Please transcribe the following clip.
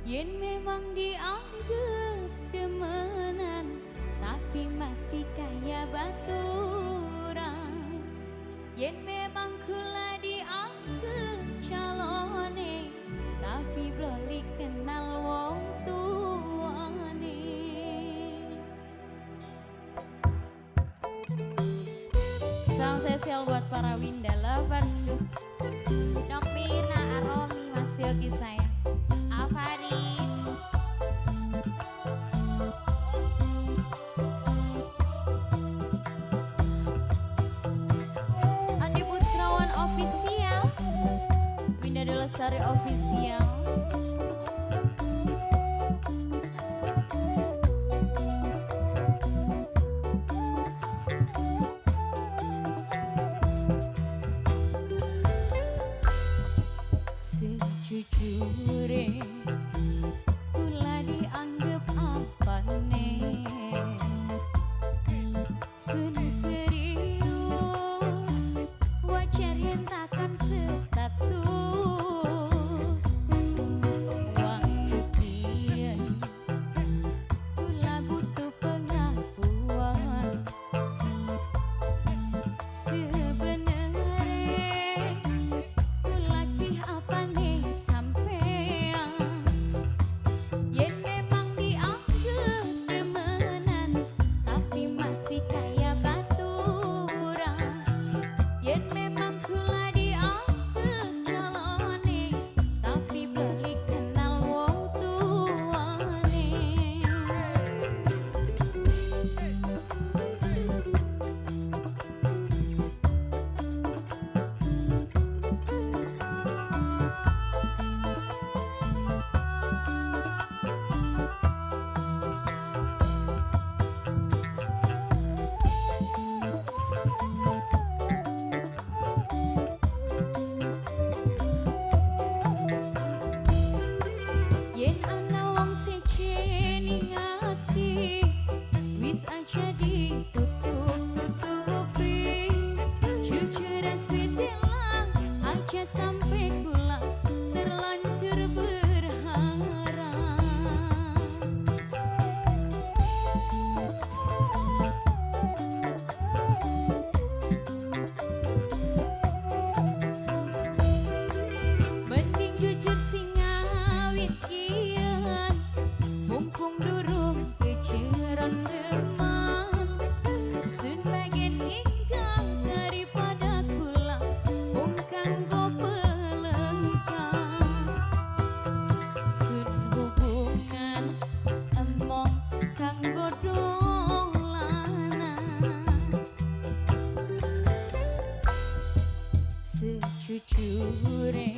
Yen memang dianggap demenan, tapi masih kaya baturan. Yen memang kula dianggap calone, tapi beli kenal wong tuane. Salam spesial buat para Winda Lovers tuh. Dok Mirna, Aromi, Mas Yogi sayang, Alfari. Andi Putrawan Official, Winda Lestari Official. Sejujure kula dianggap apane, sun serius wajar yen takon status. Waktu kian kula butuh pengakuan. Sebenarnya kula ki apane sampean. Yen memang dianggap demenan, tapi masih kaya baturan. Yen memang kula dianggap calone, tapi beli kenal wong tuane. Yen ana wong siji ning ati, wis aja ditutup-tutupi. Jujur setelah aja sampai kula terlanjur berharap. Mending jujur sing ngawit kian, mumpung durung keceron deman. Sun bagian ingkang daripada kula mung kanggo pelengkap. Sun hubungan emong kanggo dolanan. Sejujure